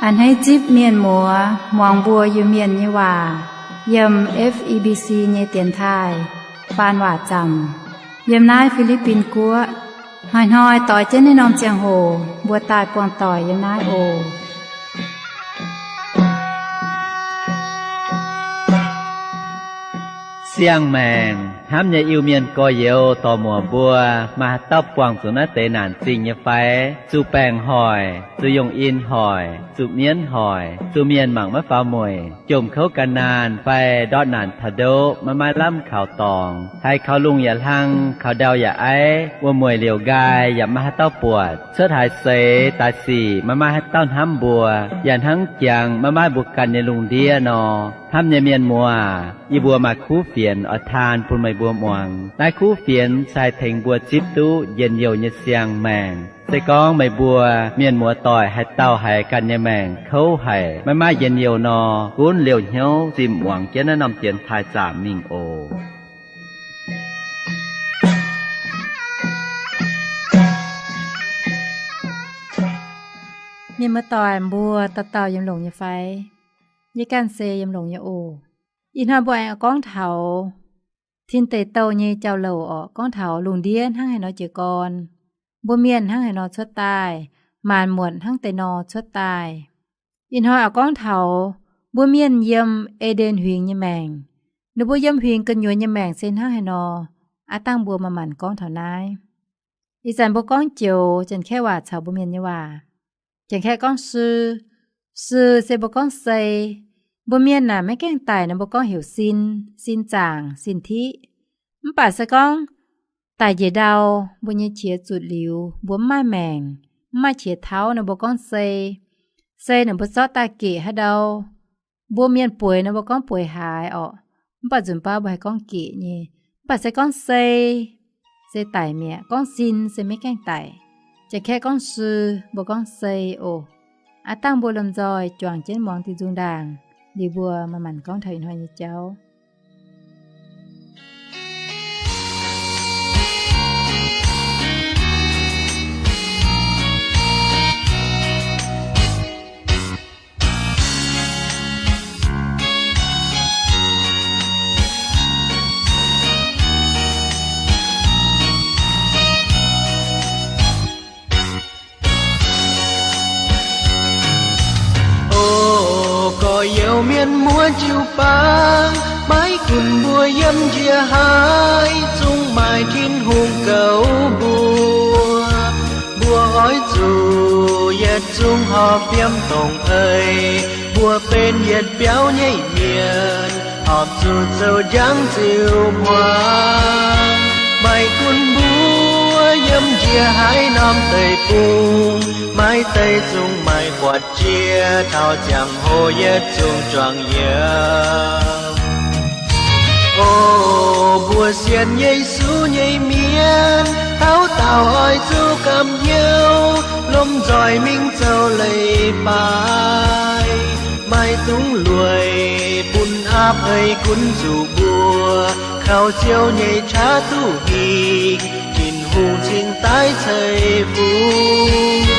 A'hneiv zipv mienh muoz muangx mbuo Iu-Mienh nyei waac yiem F E B C nyei dienx taaih faan waac zaamc yiem naaiv Fi^li^bin Guoqv. Hnoi-hnoi doix jienv naaiv norm ziangh hoc mbuo daaih buangh doic yiem naaiv oc. Siang-maengc hnamv nyei Iu-Mienh gorx-youz dorc-muoc mbuo, maaih haaix dauh buangh zuqc naaiv deix naanc zingh nyei fai? Zuqc baengc hoic, zuqc yungh in hoic, zuqc mienv hoic, zuqc mienh mangc maiv faaux mueic, jomc kouv gan naanh fai ndortv naanc taux ndoqv maiv maaih lamh kaux dorngx, haiz kaux lungh yaac hlang, kaux ndau yaac aiv, wuom-mueic liouc nqaai yaac maiv maaih haaix dauh buatc, cuotv haaix seix daaih sic maiv maaih haaix dauh hnamv mbuo, yaac hnangv jangx maiv maaih mbuo ganh nyei lungh ndiev nor. Hnamv nyei mienh muoz, yie mbuo maaih kuv fienx oix taan bun meih mbuo muangx. Naaiv kuv fienx se haih tengx mbuo zipv duqv njien-youh nyei siang-maengc. Se gorngv meih mbuo mienh muoz doic haaix dauh haiz ganh nyei maengc kouv haic, maiv maaih njien-youh nor, gunv liouh hnyouv zimh muangx jienv naaiv norm dienx taaih zaamc mingh oc. Mienh muoz doic mbuo dauh dauh yiem longx nyei fai? Yie ganh se yiem longx nyei oc. Ih hnoi mbuo aengx gorngv taux tin deic douh nyei jauv-louc orqc, gorngv taux lungh ndiev hnangv haaix nor jiez gorn, mbuo mienh hnangv haaix nor cuotv daaih, maanc muotc hnangv deix nor cuotv daaih. Ih hnoi oix gorngv taux mbuo mienh yiem E^nden Huingx nyei maengc. Ninh mbuo yiem huingx gu'nyuoz nyei maengc se hnangv haaix nor, aav dangh mbuo manc-manc gorngv taux naaiv. Ih zanc mbuo gorngv joux Janx-Kaeqv waac caux mbuo mienh nyei waac. Janx-Kaeqv gorngv sư, sư se mbuo gorngv sei. Mbuo mienh naaic maiv gaengh daic nor mbuo gorngv heuc sin, sin zaangc, sin tiqv. Mv baac se gorngv daic njiec ndau, mbuo nyei qiex zutc liuz, mbuo mv maaih maengc, mv maaih qiex tauv nor mbuo gorngv sei. Sei naaic mbuo zorqv daaih geqc haaix ndau, mbuo mienh bueix nor mbuo gorngv bueix haaix orqc. Mv baac nzunc baav mbuo haih gorngv geqc nyei. Mv baac se gorngv sei, se daic mi'aqv. Gorngv sin se maiv gaengh daic. Janx-Kaeqv gorngv sư, mbuo gorngv sei oc. Aav dangh mbuo lomh nzoih juangc jienv muangx diuh nzung ndaangc, liuz mbuo manc-manc gorngv taux ih hnoi nyei jauv. O gorx-youz mienh muoz jiu-baang, maiv gunv mbuo yiem njiec haaix, zungv maaih Tin-Hungh goux mbuo. Mbuo oix zuqc yietc zungv horpc fiem dongh eix. Mbuo benx yietc biauv nyei mienh, horpc zuqc zoux njang ziux hmuangx. Maiv gunv mbuo yiem njiec haaix norm deic-bung, maiv deix zungv maaih buatc jiex taux ziangh hoc yietc zungv juangc yiem. O mbuo sienx Yesu nyei mienh, taux daauh oix zuqc gamh hnyouv, lomh nzoih mingh zoux leiz-baaix. Maiv dungx lueic bun aapv ei gunv zuqc mbuo, kaux Ziouv nyei qaqv duqv hingh, Tin-Hungh cingx daaih ceix fungx.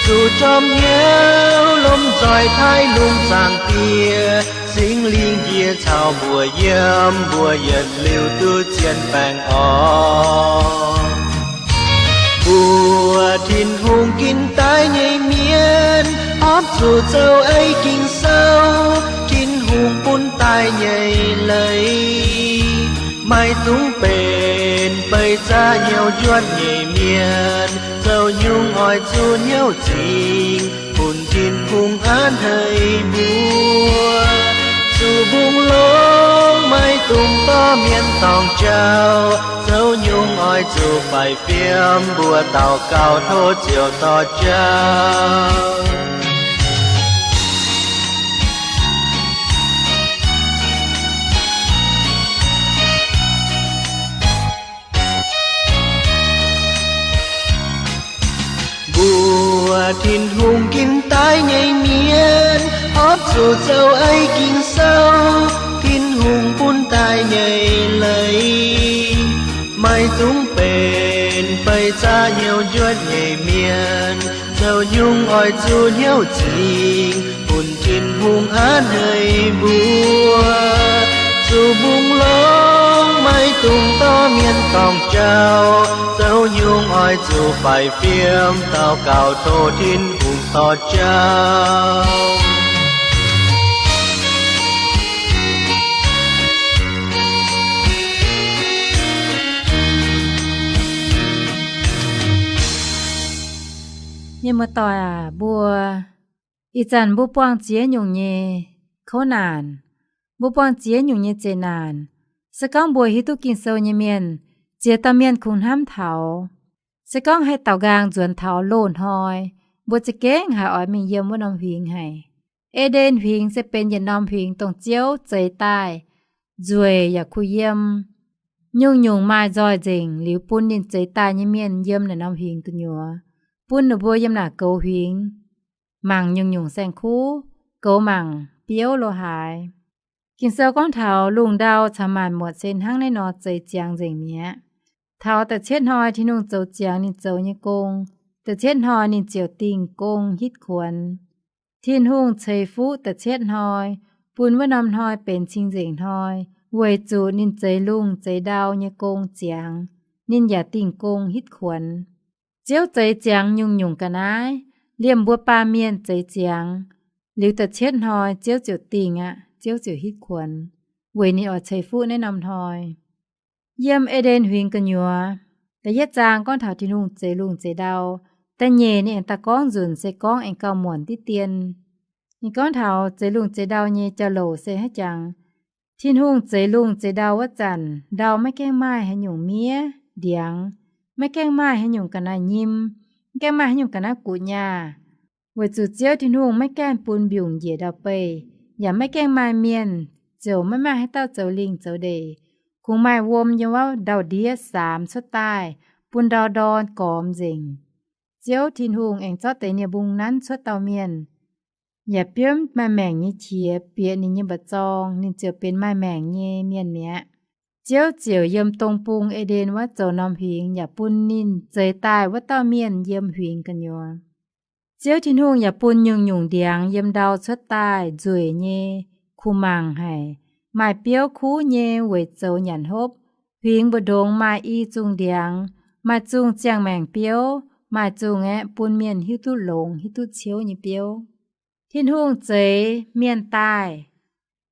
Zuqc jorm hnyouv lomh nzoih taaih lungh zaangc Diex, Singx Lingh njiec caux mbuo yiem, mbuo yietc liuz duqv zien baengh orn. Mbuo Tin-Hungh ginv daaih nyei mienh, horpc zuqc zoux ei Ging-Sou, Tin-Hungh bun daaih nyei leiz. Maiv dungx benx beih zaqc hnyouv njuotv nyei mienh, zoux nyungc oix zuqc hnyouv zingx, bun Tin-Hungh hnangv haaix mbuo. Zuqc mbungh longx maiv dungx dorh mienh dorngc jauv, zoux nyungc oix zuqc faix fiem, mbuo daux gaux tov Ziouv dorh jauv. Mbuo Tin-Hungh ginv daaih nyei mienh, horpc zuqc zoux ei Ging-Sou, Tin-Hungh bun daaih nyei leiz. Maiv dungx benx beih zaqc hnyouv njuotv nyei mienh, Zoux nyungc oix zuqc hnyouv zingx, bun Tin-Hungh hneiv mbuo. Zuqc mbungv longx maiv dungx dorh mienh dorngc jauv. Zoux nyungc oix zuqc faix fiem daux gaux tov Tin-Hungh dorh jauv. Mienh muoz-doic aac, mbuo ih zanc mbuo buangh ziex nyungc nyei kouv naanc, mbuo buangh ziex nyungc nyei zeqc naanc. Se gorngv mbuo hiuv duqv Ging-Sou nyei mienh, ziex dauh mienh kungx hnamv taux. Se gorngv haih daaux nqaang nzuonx taux loz-hnoi, mbuo za'gengh haiz oix mingh yiem wuov norm huingx haic. E^nden Huingx se benx yietc norm huingx dongh Ziouv zeix daaih nzueic yaac kuh yiem. Nyungc-nyungc maaih nzoih nzengc liuz bun ninh zeix daaih nyei mienh yiem naaic norm huingx gu'nyuoz, bun ninh mbuo yiem naaic goux huingx, mangc nyungc-nyungc saeng-kuv, goux mangc biouv lo haaix. Ging-Sou gorngv taux lungh ndau caux maanc muotc se hnangv naaiv nor zeix ziangx nzengc mi'aqv. Taux da'cietv hnoi Tin-Hungh zoux ziangx ninh zoux nyei gong, da'cietv hnoi ninh ziouc dingh gong hitv kuonx. Tin-Hungh ceix fuqv da'cietv hnoi, bun wuov norm hnoi benx cing-nzengc hnoi, weic zuqc ninh zeix lungh zeix ndau nyei gong ziangx, ninh yaac dingh gong hitv kuonx. Ziouv zeix ziangx nyungc-nyungc ga'naaiv, liemh mbuo baamh mienh zeix ziangx, liuz da'cietv hnoi Ziouv ziouc dingh aqv, Ziouv ziouc hitv kuonx, weic ninh oix ceix fuqv naaiv norm hnoi. Yiem E^nden Huingx gu'nyuoz, da'yietv zaang gorngv taux Tin-Hungh zeix lungh zeix ndau. Da'nyeic ninh aengx daaih gorngv nzunc se gorngv aengx gauh muonc diqv dien. Ninh gorngv taux zeix lungh zeix ndau nyei jauv-louc se hnangv jangx. Tin-Hungh zeix lungh zeix ndau wuov zanc, ndau maiv gaengh maaih haaix nyungc miev ndiangx, maiv gaengh maaih haaix nyungc ga'naaiv nyim, maiv gaengh maaih haaix nyungc ga'naaiv guqc nyaah. Weic zuqc Ziouv Tin-Hungh maiv gaengh bun mbiungc njiec ndau-beih, yaac maiv gaengh maaih mienh, ziouc maiv maaih haaix dauh zoux lingh zoux ndeic. Kungx maaih wuom yiem wuov ndau-ndiev saamx cuotv daaih, bun ndau ndorn gormx nzengc. Ziouv Tin-Hungh aengx zorqv deix nie-mbung nanv cuotv dauh mienh, yaac biomv maaih maengc nyei qiex bieqc ninh nyei mba'zorng, ninh ziouc benx maaih maengc nyei mienh mi'aqv. Ziouv ziouc yiem dong bung E^nden wuov zoux norm huingx yaac bun ninh zeix daaih wuov dauh mienh yiem huingx gu'nyuoz. Ziouv Tin-Hungh yaac bun nyungc-nyungc ndiangx yiem ndau cuotv daaih nzueic nyei, kuh mangc haic, maaih biouv kuv nyei weic zoux nyanc hopv. Huingx mbu'ndongx maaih i zungh ndiangx, maaih zungh ziangh maengc biouv, maaih zungh aeqv, bun mienh hiuv duqv longx hiuv duqv ciouv nyei biouv. Tin-Hungh zeix mienh daaih.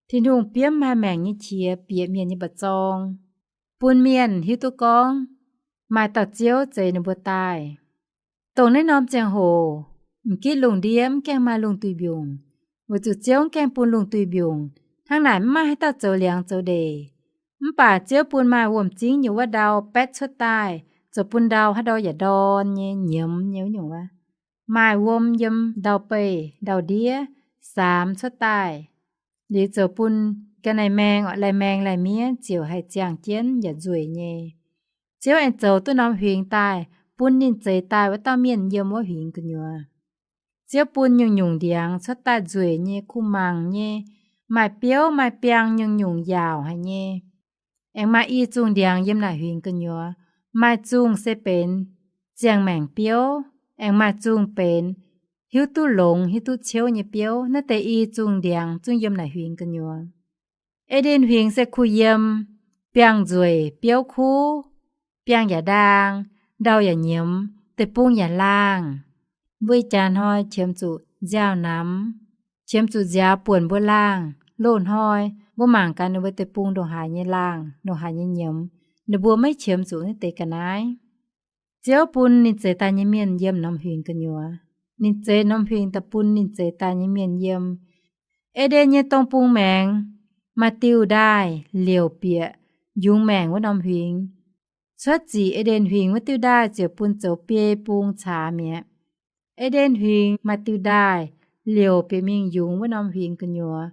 Tin-Hungh biomv maaih maengc nyei qiex bieqc mienh nyei mba'zorng, bun mienh hiuv duqv gorngv maaih dauh Ziouv zeix ninh mbuo daaih. Dongh naaiv norm ziangh hoc, m'gitv lungh ndiev mv gaengh maaih lungh duih mbiungc, weic zuqc Ziouv mv gaengh bun lungh duih mbiungc. Hnangv naaic mv maaih haaix dauh zoux liangx zoux ndeic. Mv baac Ziouv bun maaih wuom-zingv nyei wuov ndau baetv cuotv daaih, zoux bun ndau haaix ndau yaac ndorn nyei, nyiemz nyei wuov nyungc wuov. Maaih wuom yiem ndau-beih ndau-ndiev saamx cuotv daaih, liuz zoux bun ga'naaiv maeng, lai-maeng lai-miev ziouc haih ziangh jienv yaac nzueic nyei. Ziouv aengx zoux duqv norm huingx daaih, bun ninh zeix daaih wuov dauh mienh yiem wuov huingx gu'nyuoz. Ziouv bun nyungc-nyungc ndiangx cuotv daaih nzueic nyei, kuh mangc nyei, maaih biouv maaih biangh nyungc-nyungc yaauc haic nyei. Aengx maaih i zungh ndiangx yiem naaic huingx gu'nyuoz. Maaih zungh se benx ziangh maengc biouv, aengx maaih zungh benx hiuv duqv longx hiuv duqv ciouv nyei biouv. Naaiv deix i zungh ndiangx zungv yiem naaic huingx gu'nyuoz. E^nden Huingx se kuh yiem, biangh nzueic, biouv kuv, biangh yaac ndaang, ndau yaac nyiemz, deic-bung yaac laangh. Mbuo ih jaax hnoi qiemx zuqc nziaaux-namx, qiemx zuqc nziaaux buonc mbuo laangh. Loz-hnoi mbuo mangc gaax ninh mbuo deic-bung ndongc haaix nyei laangh, ndongc haaix nyei nyiemz, ninh mbuo maiv qiemx zuqc naaiv deix ga'naaiv. Ziouv bun ninh zeix daaih nyei mienh yiem norm huingx gu'nyuoz. Ninh zeix norm huingx daaih bun ninh zeix daaih nyei mienh yiem. E^nden nyei dong bung maengx maaih diuh ndaaih liouc bieqc yungz maengc wuov norm huingx. Cuotv ziqc E^nden Huingx wuov diuh ndaaih ziouc bun zoux biei bung caax mi'aqv. E^nden Huingx maaih diuh ndaaih liouc bieqc mingh yungz wuov norm huingx gu'nyuoz.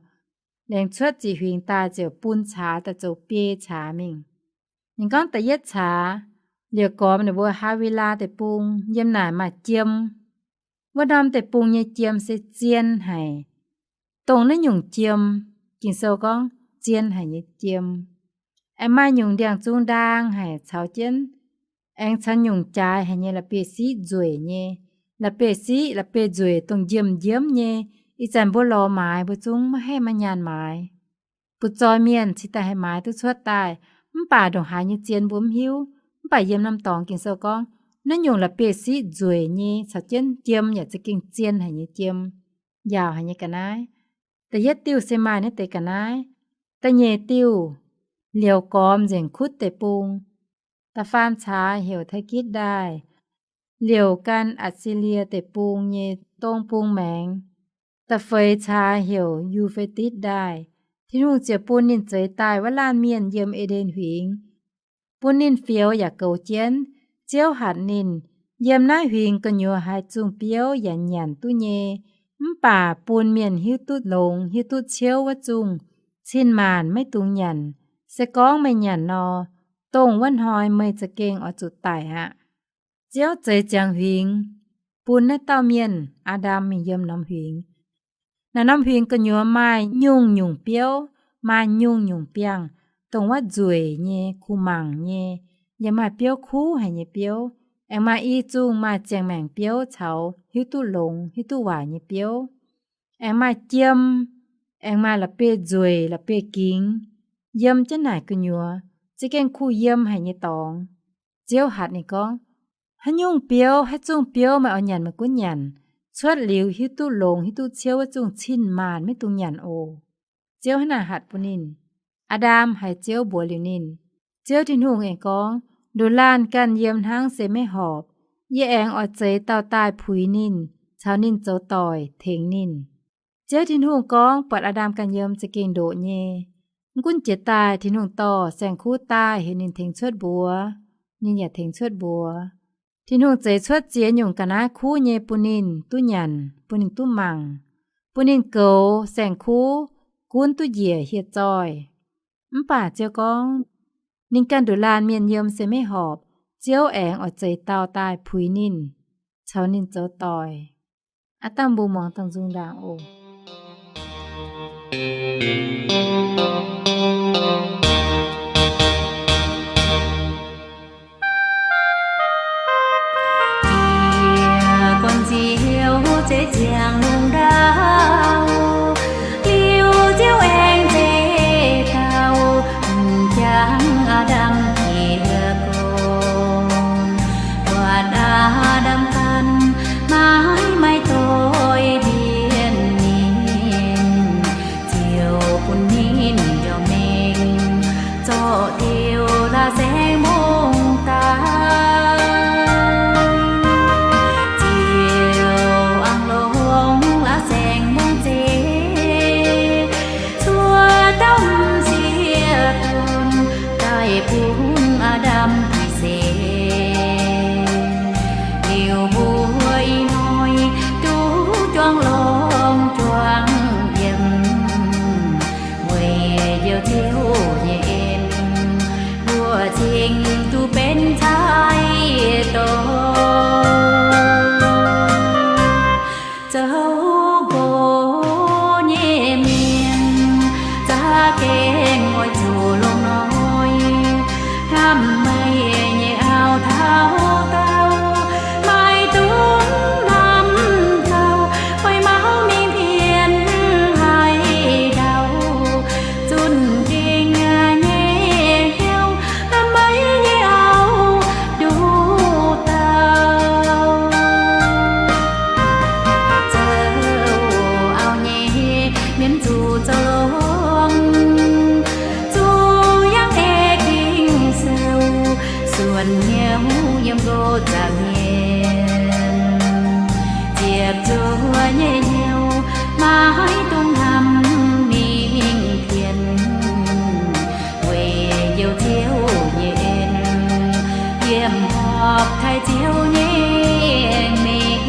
Laengz cuotv ziqc huingx daaih ziouc bun caax daaih zoux biei caax mingh. Ninh gorngv da'yietv caax liouc gormx ninh mbuo Haavilaa Deic-Bung, yiem naaic maaih jiem. Wuov norm deic-bung nyei jiem se zien haic. Dongh naaiv nyungc jiem, Ging-Sou gorngv zien haic nyei jiem. Aengx maaih nyungc ndiangx-zung ndaang haic caux jienv, aengx caux nyungc jaaix haic nyei la'bieiv-siqv nzueic nyei. la'bieiv-siqv, la'bieiv-nzueic, dongh njiemh njiemv nyei. Ih zanc mbuo lorz maaiz mbuo zungv maiv haih maaih nyaanh maaiz. Butv-zoih mienh cingx daaih haih maaiz duqv cuotv daaih, mv baac ndongc haaix nyei zien mbuo mv hiuv. Mv baac yiem norm dorngx Ging-Sou gorngv, naaiv nyungc la'bieiv-siqv nzueic nyei caux jienv jiem yaac za'gengh zien haic nyei jiem, yaauc haic nyei ga'naaiv. Da'yietv diuh se maaih naaiv deix ga'naaiv. Da'nyeic diuh, liouc gormx nzengc kutv deic-bung. Da'faam caax heuc Taigitv Ndaaih, liouc gan Atc^si^lie Deic-Bung nyei dong bung maengx. Da'feix caax heuc Yu^fe^ditv Ndaaih. Tin-Hungh ziouc bun ninh zeix daaih wuov laanh mienh yiem E^nden Huingx, bun ninh fioux yaac goux jienv. Ziouv hatc ninh, yiem naaiv huingx gu'nyuoz haaix zungh biouv yaac nyanc duqv nyei, mv baac bun mienh hiuv duqv longx, hiuv duqv ciouv wuov zungh cin-maanc maiv dungx nyanc. Se gorngv meih nyanc nor, dongh wuov hnoi meih za'gengh oix zuqc daic aqv. Ziouv zeix ziangx huingx bun naaiv dauh mienh, Aa^ndam, mingh yiem norm huingx. Naaiv norm huingx gu'nyuoz maaih nyungc-nyungc biouv, maaih nyungc-nyungc biangh, dongh wuov nzueic nyei, kuh-mangc nyei, yaac maaih biouv kuv haic nyei biouv. Aengx maaih i zungh maaih ziangh maengc biouv caux hiuv duqv longx hiuv duqv waaic nyei biouv. Aengx maaih jiem, aengx maaih la'bieiv-nzueic, la'bieiv-gingx, yiem jienv naaic gu'nyuoz za'gengh kuh yiem haic nyei dorngx. Ziouv hatc ninh gorngv, haaix nyungc biouv, haaix zungh biouv meih oix nyanc meih gunv nyanc. Cuotv liuz hiuv duqv longx hiuv duqv ciouv wuov zungh cin-maanc maiv dungx nyanc oc. Ziouv hnangv naaic hatc bun ninh. Aa^ndam haiz Ziouv mbuox liuz ninh. Ziouv Tin-Hungh aengx gorngv, nduqc laanh ganh yiem hnangv se maiv horpc. Yie aengx oix zeix dauh daaih puix ninh, caux ninh zoux doic tengx ninh. Ziouv Tin-Hungh gorngv buatc Aa^ndam ganh yiem za'gengh ndoqc nyei. Mv gunv jiex daaih Tin-Hungh dorh saeng-kuv daaih heuc ninh tengx cuotv mbuox, ninh yaac tengx cuotv mbuox. Tin-Hungh zeix cuotv ziex nyungc ga'naaiv kuv nyei bun ninh duqv nyanc, bun ninh duqv mangc, bun ninh goux saeng-kuv, gunv duqv njiec hieh zoih. Mv baac Ziouv gorngv, ninh ganh nduqc laanh mienh yiem se maiv horpc. Ziouv aengx oix zeix dauh daaih puix ninh, caux ninh zoux doic. Aav dangh mbuo muangx dangh nzung ndaangc oc. Yie gorn Ziouv zeix ziangx lungh ndau, liuz Ziouv aengx zeix dauh, m'jangc Aa^ndam jiex gorn. Buatc Aa^ndam ganh maiv maaih doix mbienv ninh, Ziouv bun ninh njormh mengh zorqv diuh la'saeng mbungv daaih. Ziouv aengx longc la'saeng mbungv zeiv cuotv dauh m'sieqv donx daaih bun Aa^ndam dix seix. Liuz mbuo ih hnoi duqv juangc longx juangc yiem, weic Njoux Ziouv nyei en, mbuo cingx duqv benx cai-dorn. Zoux nqox nyei mienh za'gengh oix zuqc longx hnoi, hnamv meih nyei auv taux daauh, maiv dungx hnamv gauh, fai mauv mingh pienx haaix dauh. Zunh dingh nyei hnyouv hnamv meih nyei auv nduqc dauh. Zoux auv nyei mienh zuqc zoux longx, zuqc yangh ei Ging-Sou, suonc hnyouv yiem nqox zaangc mienh, ziepc zuoqv nyei hnyouv maiv dungx hnamv mingh pienx, weic Njoux Ziouv nyei en, yiem horpc taaih Ziouv nyei mengh.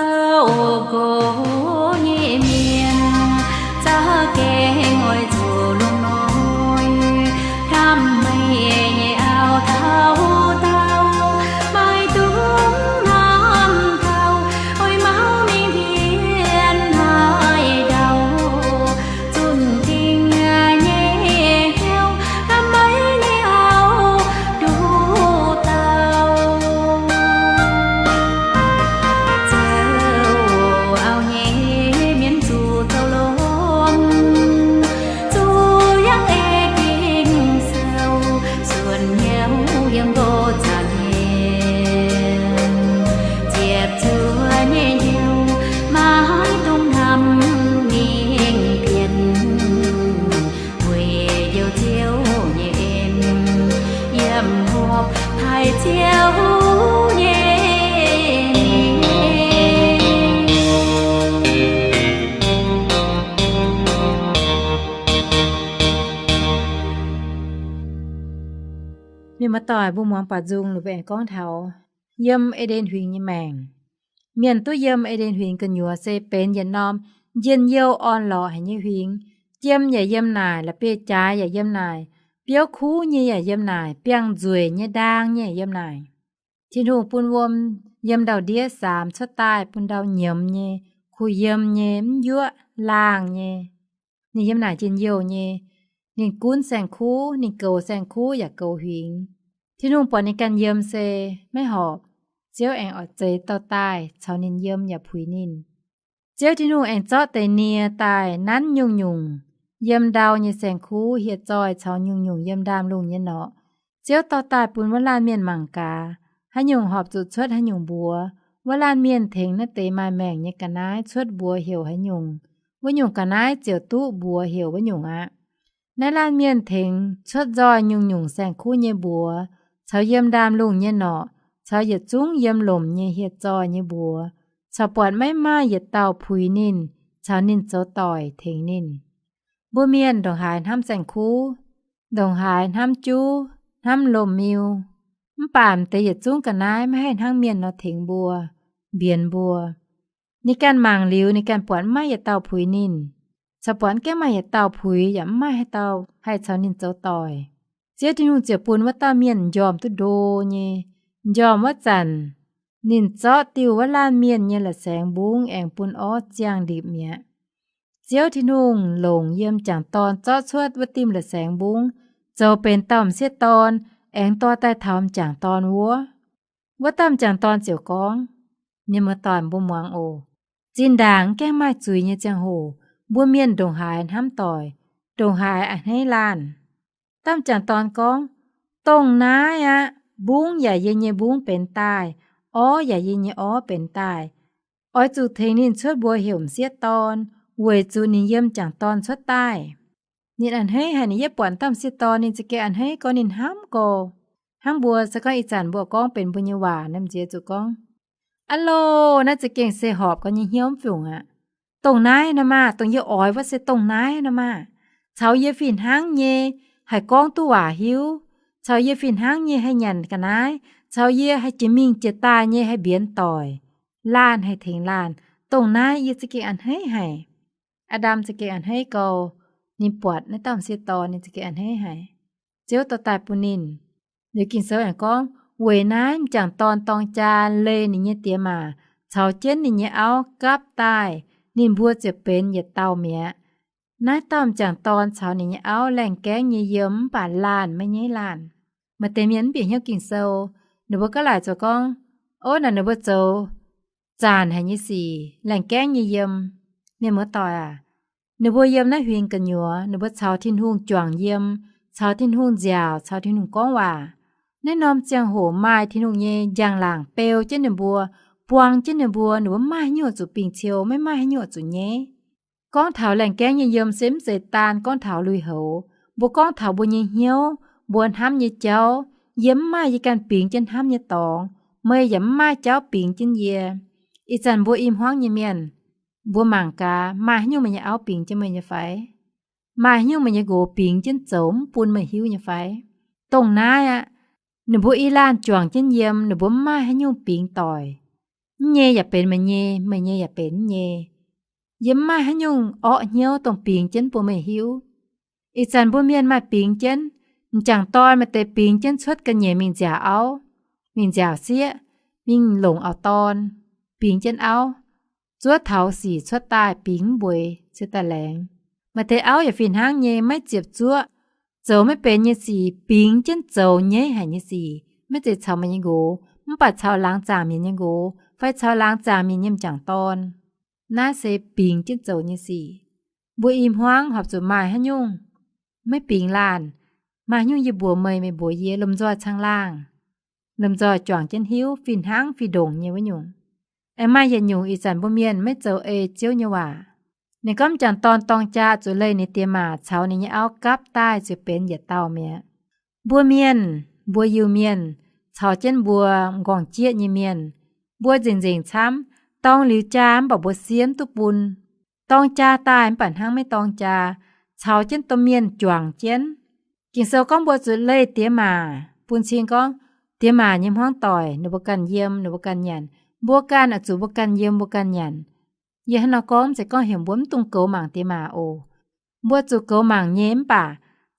Zoux gox nyei mienh za'gengh oix zuqc longx hnoi, hnamv meih nyei auv taux daauh, maiv dungx hnamv taux oix mauv mingh ndiev naaiv ndau, zunh dingh nyei hnyouv hnamv meih nyei auv nduqc dauh. Zoux auv nyei mienh zuqc zoux longx, zuqc yangh ei Ging-Sou, suonc hnyouv yiem nqox zaangc nyei, ziepc zuoqv nyei hnyouv maiv dungx hnamv mingh pienx. Weic njoux Ziouv nyei en, yiem hopv taaih Ziouv nyei mienh. Mienh muoz-doic, mbuo muangx baac nzung ninh mbuo aengx gorngv taux yiem E^nden Huingx nyei maengc. Mienh duqv yiem E^nden Huingx gu'nyuoz se benx yietc norm njien-youh orn-lorqc haic nyei huingx. Jiem yaac yiem naaic, la'bieiv-jaaix yaac yiem naaic, biouv kuv nyei yaac yiem naaic, biangh nzueic nyei, ndaang nyei yaac yiem naaic. Tin-Hungh bun wuom yiem ndau-ndiev saamx cuotv daaih bun ndau nyiemz nyei, kuh yiem nyei, mv yuoqv, laangh nyei. Ninh yiem naaic njien-youh nyei. Ninh gunv saeng-kuv, ninh goux saeng-kuv yaac goux huingx. Tin-Hungh buatc ninh ganh yiem se maiv horpc, Ziouv aengx oix zeix dorh daaih caux ninh yiem yaac puix ninh. Ziouv Tin-Hungh aengx zorqv deix nie daaih nanv nyungc-nyungc yiem ndau nyei saeng-kuv hieh zoih caux nyungc-nyungc yiem ndaamv-lungh nyei norqc. Ziouv dorh daaih bun wuov laanh mienh mangc gaax, haaix nyungc horpc zuqc cuotv haaix nyungc mbuox. Wuov laanh mienh tengx naaiv deix maaih maengc nyei ga'naaiv cuotv mbuox heuc haaix nyungc, wuov nyungc ga'naaiv ziouc duqv mbuox heuc wuov nyungc aqv. Naaiv laanh mienh tengx cuotv nzoih nyungc-nyungc saeng-kuv nyei mbuox, caux yiem ndaamv-lungh nyei norqc, caux yietc zungv yiem lomc nyei hieh zoih nyei mbuox, caux buatc maiv maaih yietc dauh puix ninh, caux ninh zoux doic tengx ninh. Mbuo mienh ndongc haaix hnamv saeng-kuv, ndongc haaix hnamv juv, hnamv lomc-miu, mv baac m'deix yietc zungv ga'naaiv maiv haih hnangv mienh nor tengx mbuo, mbienx mbuo. Ninh ganh mangc liuz, ninh ganh buatc mv maaih yietc dauh puix ninh, caux buatc gaengh maaih yietc dauh puix yaac mv maaih haaix dauh haih caux ninh zoux doic. Ziouv Tin-Hungh ziouc bun wuov dauh mienh m'njormh duqv ndo nyei. M'njormh wuov zanc, ninh zorqv diuh wuov laanh mienh nyei la'saengx mbungv aengx bun orv ziangh ndipc mi'aqv. Ziouv Tin-Hungh longc yiem m'jangc dorn zorqv cuotv wuov dimh la'saengx mbungv, zoux benx dauh m'sieqv dorn, aengx dorh daaih taux m'jangc dorn wuov. Wuov dauh m'jangc dorn ziouc gorngv, mienh muoz-doic, mbuo muangx oc. Zinh ndaangc gaengh maaih zuiz nyei ziangh hoc, mbuo mienh ndongc haaix hnamv doic, ndongc haaix a'hneiv laanh. Dauh m'jangc dorn gorngv, dongh naaiv aqv, mbungv yaac yie nyei mbungv benx daaih, orv yaac yie nyei orv benx daaih. Oix zuqc tengx ninh cuotv mbuox heuc m'sieqv dorn, weic zuqc ninh yiem m'jangc dorn cuotv daaih. Ninh a'hneiv haic, ninh yietv buatc dauh m'sieqv dorn, ninh za'gengh a'hneiv gorngv ninh hnamv gorx. Hnangv mbuo se gorngv ih zanc mbuo gorngv benx mbuo nyei waac, naaiv m'nziex zuqc gorngv, aa loh, naaiv za'gengh se horpc ga'nyei hnyouv mv fungc aqv. Dongh naaiv nor maah! Dongh yie oix wuov se dongh naaiv nor maah! Caux yie fih hnangv nyei haih gorngv duqv waac hiuv, caux yie fih hnangv nyei haih nyanc ga'naaiv, caux yie haih jiex mingh jiex daaih nyei haih mbienx doic, laanh haih tengx laanh, dongh naaiv yie za'gengh a'hneiv haic. Aa^ndam za'gengh a'hneiv gau. Ninh buatc naaiv dauh m'sieqv dorn, ninh za'gengh a'hneiv haic. Ziouv dorh daaih bun ninh. Liuz Ging-Sou aengx gorngv, weic naaiv m'jangc dorn dorng jaa leih ninh nyei diex maac caux jienv ninh nyei auv gapv daaih, ninh mbuo ziouc benx yietc dauh mi'aqv. Naaiv dauh m'jangc dorn caux ninh nyei auv laengh gaengv nyei yiem mv baac laanh maiv nyaiv laanh. Maaih deix mienh mv bieqc hnyouv Ging-Sou, ninh mbuo gaav laaic zoux gorngv, ov, naaic ninh mbuo zoux zanc haic nyei sic, laengh gaengv nyei yiem. Mienh muoz-doic aac, ninh mbuo yiem naaiv huingx gu'nyuoz, ninh mbuo caux Tin-Hungh juangc yiem, caux Tin-Hungh nziaauc, caux Tin-Hungh gorngv waac. Naaiv norm ziangh hoc maaih Tin-Hungh nyei njang-laangc beu jienv ninh mbuo, buang jienv ninh mbuo, ninh mbuo mv maaih haaix nyungc zuqc bingh ciou, maiv maaih haaix nyungc zuqc nyaiv. Gorngv taux laengh gaengv nyei yiem se mv zeiz daan gorngv taux lui-houx. Mbuo gorngv taux mbuo nyei hnyouv, mbuo hnamv nyei jauv, yie mv maaih yie ganh bingx jienv hnamv nyei dorngx, meih yaac mv maaih jauv bingx jienv yie. Ih zanc mbuo i hmuangv nyei mienh, mbuo mangc gaax, maaih haaix nyungc meih nyei auv bingx jienv meih nyei fai? Maaih haaix nyungc meih nyei nqox bingx jienv zoux mv bun meih hiuv nyei fai? Dongh naaiv aqv. Ninh mbuo i laanh juangc jienv yiem, ninh mbuo mv maaih haaix nyungc bingx doic. Mv nyei yaac benx meih nyei, meih nyei yaac benx mv nyei. Yie mv maaih haaix nyungc orqv hnyouv dongh bingx jienv bun meih hiuv. Ih zanc mbuo mienh maaih bingx jienv, m'jangc dorn maaih deix bingx jienv cuotv ga'nyiec mingh nziaauc auv, mingh nziaauc sieqv, mingh longc auv-dorn, bingx jienv auv, zuov taux sic cuotv daaih bingx mv mbueix, cuotv daaih laengz. Maaih deix auv yaac fih hnangv nyei, maiv ziepc zuoqv, zoux maiv benx nyei sic, bingx jienv zoux nyaiv haic nyei sic, maiv zeiz caux meih nyei nqox, mv baac caux laangz zaangc mienh nyei nqox fai caux laangz zaangc mienh nyei m'jangc dorn. Naaiv se bingx jienv zoux nyei sic. Mbuo i hmuangv horpc zuqc maaih haaix nyungc maiv bingx laanh, maaih haaix nyungc yie mbuox meih, meih mbuox yie, lomh nzoih caangh laangh, lomh nzoih juangc jienv hiuv, fih hnangv fih ndongc nyei wuov nyungc. Aengx maaih yietc nyungc ih zanc mbuo mienh maiv zoux ei Ziouv nyei waac. Ninh gorngv m'jangc dorn dorng jaa zuqc leih ninh diex maac caux ninh nyei auv gapv daaih ziouc benx yietc dauh mi'aqv. Mbuo mienh, mbuo Iu-Mienh, caux jienv mbuo m'nqorngv jieqv nyei mienh, mbuo nzengc nzengc camv, dorng liuz jaa mv baac mbuo siemv duqv bun. Dorng jaa daaih mv baac hnangv maiv dorng jaa, caux jienv domh mienh juangc jienv. Ging-Sou gorngv mbuo zuqc leih diex maac bun cing gorngv, diex maac nyei hmuangv doic ninh mbuo ganh yiem, ninh mbuo ganh nyanc. Mbuo ganh oix zuqc mbuo ganh yiem, mbuo ganh nyanc. Yie hnangv nor gorngv se gorngv heuc mbuo mv dungx goux mangc diex maac oc. Mbuo zuqc goux mangc nyei mv baac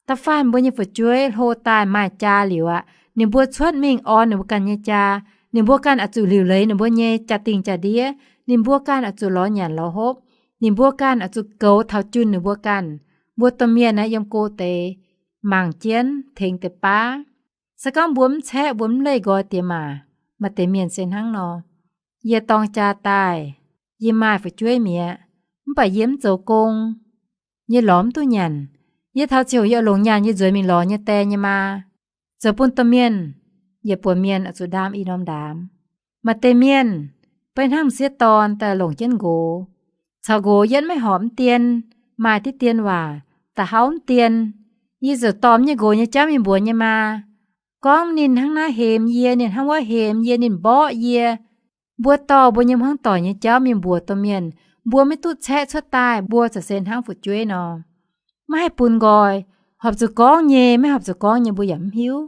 da'faanh mbuo nyei fu'jueiv hlo daaih maaih jaa liuz aqv, ninh mbuo cuotv mingh orn ninh mbuo ganh nyei jaa. Ninh mbuo ganh oix zuqc liuc leiz ninh mbuo nyei jaa-dingh jaa-ndiev. Ninh mbuo ganh oix zuqc lorz nyanc lorz hopv. Ninh mbuo ganh oix zuqc goux taux junh ninh mbuo ganh. Mbuo domh mienh naaiv yiem go deix mangc jienv tengx deix baav. Se gorngv mbuo mv caeqv, mbuo mv leih nqoi diex maac, maaih deix mienh se hnangv nor. Yie dorng jaa daaih, yie maaih fu'jueiv mi'aqv, mv baac yie mv zoux gong. Yie lorz mv duqv nyanc. Yie taux ziouc yie longc nyaanh yie nzuonx mingh lorz nyei die nyei maa. Zoux bun domh mienh, yietc buonc mienh oix zuqc ndaam i norm ndaamv. Maaih deix mienh, beiv hnangv m'sieqv dorn daaih longc jienv nqox, caux nqox yietv maiv horpc mv dien, maaih diqv dien waac, da'hauv mv dien. Yie ziouc dorh m'nyei nqox nyei jauv mingh mbuox nyei maa, gorngv ninh hnangv naaiv hemx yie, ninh hnangv wuov hemx yie, ninh mborqv yie. Mbuo dorh mbuo nyei hmuangv doic nyei jauv mingh mbuox domh mienh, mbuo maiv duqv caeqv cuotv daaih, mbuo ziouc se hnangv fu'jueiv nor. Maiv haih bun nqoi. Horpc zuqc gorngv nyei, maiv horpc zuqc gorngv nyei mbuo yaac mv hiuv.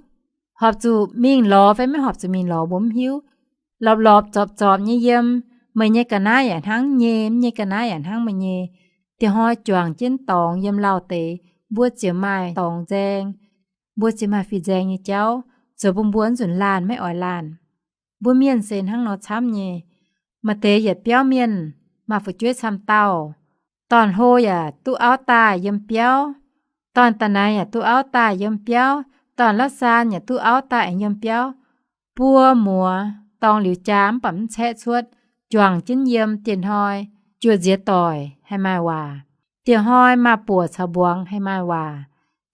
Horpc zuqc mingh lorz fai maiv horpc zuqc mingh lorz mbuo mv hiuv. Lorpc lorpc zorpc zorpc nyei yiem, meih nyei ga'naaiv yaac hnangv nyei, mv nyei ga'naaiv yaac hnangv meih nyei. Diex hnoi juangc jienv dorngx yiem lauh deix, mbuo ziouc maaih dorngx nzaeng, mbuo ziouc maaih fih nzaeng nyei jauv, zoux bun mbuo nzunc laanh maiv oix laanh. Mbuo mienh se hnangv nor camv nyei. Maaih deix yietc biauv mienh maaih fu'jueiv camv dauh, dorn-hlo yaac duqv auv daaih yiem biauv, dorn-da'naix yaac duqv auv daaih yiem biauv, dorn-la'saan yaac duqv auv daaih aengx yiem biauv. Buo muoz dorng liuz jaa mv baac mv caeqv cuotv, juangc jienv yiem. Diex hnoi juoz nziex doic haih maaih waac. Diex hnoi maaz-buoc caux mbuangz haih maaih waac.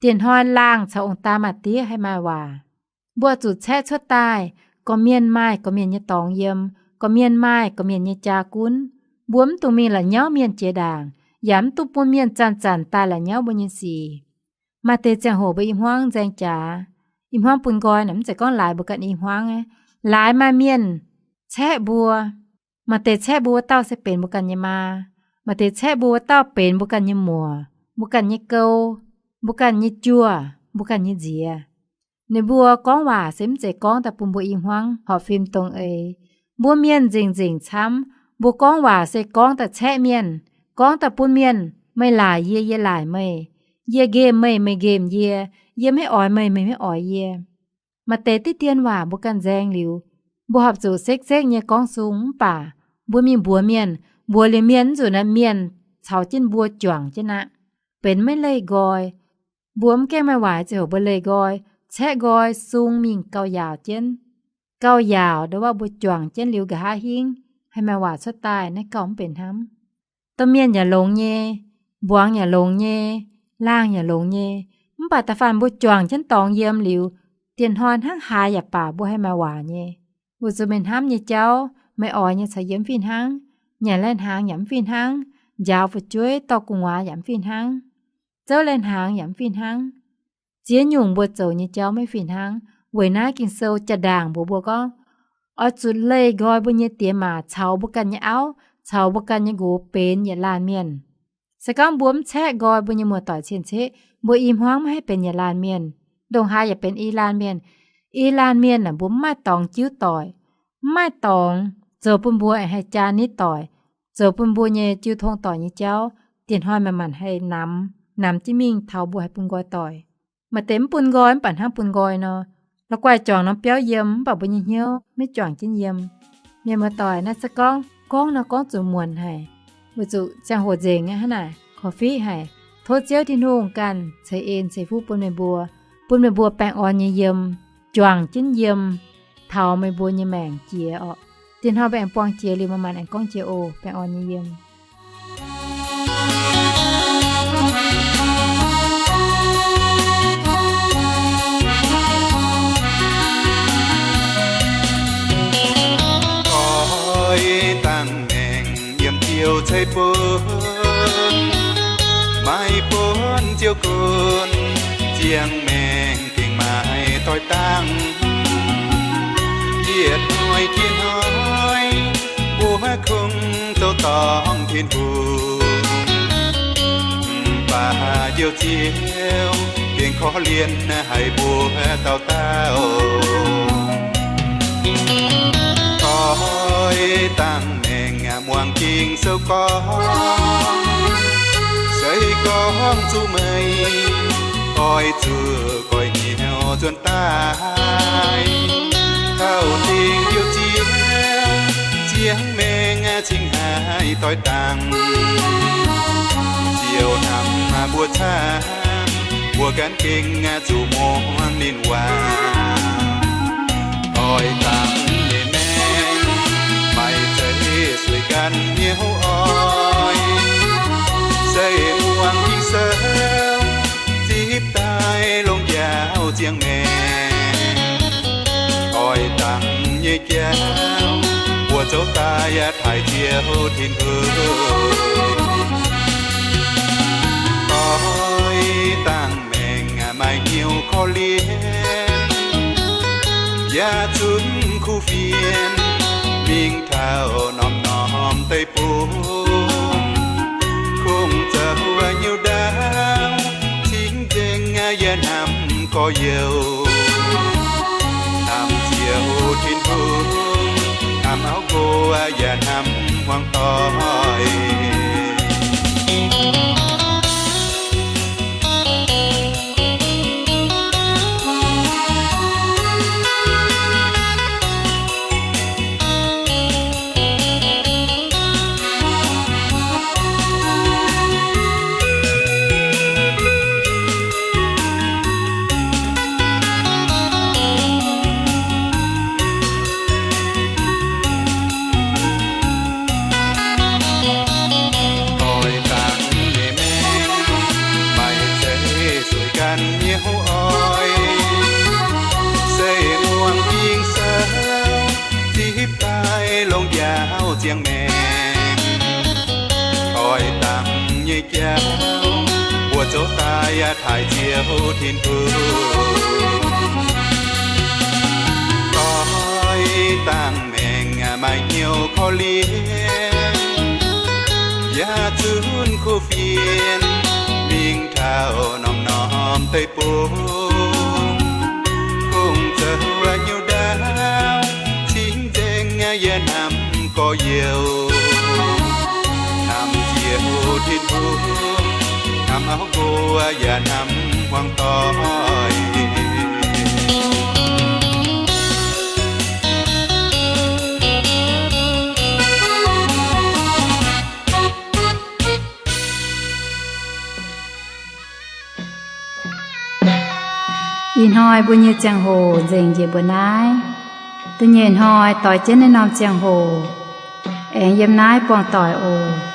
Diex hnoi laangh caux ong-daa maa-diev haih maaih waac. Mbuo zuqc caeqv cuotv daaih, gorqv-mienh maaih gorqv-mienh nyei dorngx yiem, gorqv-mienh maaih gorqv-mienh nyei jaa gunv. Mbuo mv dungx mingh la'nyauv mienh jiex ndaangc, yaac mv dungx bun mienh zanc-zanc daaih la'nyauv mbuo nyei sic. Maaih deix ziangh hoc mbuo i hmuangv nzaeng jaax, i hmuangv bun nqoi naaic, mv zeiz gorngv laaix mbuo ganh i hmuangv aqv. Laaix maaih mienh caeqv mbuo. Maaih deix caeqv mbuo wuov dauh se benx mbuo ganh nyei maa. Maaih deix caeqv mbuo wuov dauh benx mbuo ganh nyei muoc, mbuo ganh nyei gou, mbuo ganh nyei juoh, mbuo ganh nyei nziex. Ninh mbuo gorngv waac se mv zeiz gorngv daaih bun mbuo i hmuangv horpc fim dongh eix. Mbuo mienh nzengc-nzengc camv, mbuo gorngv waac se gorngv daaih caeqv mienh, gorngv daaih bun mienh, meih laaic yie, yie laaic meih, yie nqemh meih, meih nqemh yie, yie maiv oix meih, meih maiv oix yie. Maaih deix diqv dien waac mbuo ganh nzaeng liuz, mbuo horpc zuqc sekv-sekv nyei gorngv sung. Mv baac mbuo mingh mbuox mienh, mbuox liuz mienh nzunc naaiv mienh caux jienv mbuo juangc jienv aqv, benx maiv leih nqoi. Mbuo mv gaengh maaih waaic ziouc mbuo leih nqoi, caeqv nqoi sung mingh gauh yaauc jienv. Gauh yaauc ndo wuov mbuo juangc jienv liuz nqa'haav hingv haih maaih waac cuotv daaih, naaiv gauh mv benx hnamv. Domh mienh yaac longx nyei, mbuangz yaac longx nyei, laangh yaac longx nyei. Mv baac da'faanh mbuo juangc jienv dorngx yiem liuz, diex hnoi hnangv haaix yaac baac mbuo haih maaih waac nyei. Weic zuqc meih hnamv nyei jauv, meih oix nyei caux yie mv fih hnangv. Nyanc lai-hnaangx yaac mv fih hnangv. Njaaux fu'jueiv dorh gu'nguaaz yaac mv fih hnangv. Zouv lai-hnaangx yaac mv fih hnangv. Ziex nyungc mbuo zoux nyei jauv maiv fih hnangv. Weic naaiv Ging-Sou jaa-ndaangc mbuox mbuo gorngv, oix zuqc leih nqoi mbuo nyei diex maac caux mbuo ganh nyei auv, caux mbuo ganh nyei nqox benx yietc laanh mienh. Se gorngv mbuo mv caeqv nqoi mbuo nyei muoz-doic cien-ceqv, mbuo i hmuangv maiv haih benx yietc laanh mienh, ndongc haaix yaac benx i laanh mienh. I laanh mienh aah, mbuo mv maaih dorngx jiuv doic, mv maaih dorngx zoux bun mbuo aengx haih jaa nitv doic, zoux bun mbuo nyei jiu tong doic nyei jauv, diex hnoi manc-manc haih namx, namx jienv mingh taux mbuo haih bun nqoi doic. Maaih deix mv bun nqoi mv baac hnangv bun nqoi nor, la'guaih juangc norm biauv yiem mv baac mbuo nyei hnyouv maiv juangc jienv yiem. Mienh muoz-doic, naaiv se gorngv, gorngv nor gorngv zuqc muonc haic, weic zuqc ziangh hoc nzengc aqv hnangv naaic, korv-fiqv haic. Tov Ziouv Tin-Hungh ganh ceix en ceix fuqv bun meih mbuo, bun meih mbuo baengh orn nyei yiem, juangc jienv yiem, taux meih mbuo nyei maengc jiex orqc. Diex hnoi mbuo aengx buangh jiex liuz, manc-manc aengx gorngv jiex oc. Baengh orn nyei yiem. Oix dangh maengc yiem Ziouv ceix bun, maiv buonv Ziouv gunv, ziangh maengc gengh maaih doix dangh. Yietc hnoi jiex hnoi, mbuo kungx zoux dorngc Tin-Hungh, mv baac Njoux Ziouv gengh korv-lienh haic mbuo dauh dauh. Oix dangh maengc muangx Ging-Sou gorngv, se gorngv zuqc meih oix zuqc goiv hnyouv nzuonx daaih, taux dingc Njoux Ziouv, ziangh maengc cingx haih doix dangh. Ziouv hnamv mbuo camv, mbuo ganh gengh zuqc muangx ninh waac. Oix dangh nyei maengc maaih zeiv sueih ganh hnyouv oix, se muangx Ging-Sou, zipv daaih longx njaaux ziangh maengc. Oix dangh nyei jauv mbuo zoux daaih taaih Ziouv Tin-Hungh. Oix dangh maengc maaih hnyouv korv-lienh, yaac zunc kuv fienx mingh taux norm-norm deic-bung, kungx zoux hnyouv ndaauv cingx nzengc yaac hnamv gorx-youz, hnamv Ziouv Tin-Hungh, hnamv auv nqox yaac hnamv hmuangv doic. Oix dangh nyei maengc maaih zeiv sueih ganh hnyouv oix, se muangx Ging-Sou, zipv daaih longx njaaux ziangh maengc. Oix dangh nyei jauv mbuo zoux daaih taaih Ziouv Tin-Hungh. Oix dangh maengc maaih hnyouv korv-lienh, yaac zunc kuv fienx mingh taux norm-norm deic-bung, kungx zoux hnyouv ndaauv cingx nzengc yaac hnamv gorx-youz, hnamv Ziouv Tin-Hungh, hnamv auv nqox yaac hnamv hmuangv doic. Ih hnoi mbuo nyei ziangh hoc nzengc njiec mbuo naaiv. Da'nyeic hnoi doix jienv naaiv norm ziangh hoc, aengx yiem naaiv buangh doic oc.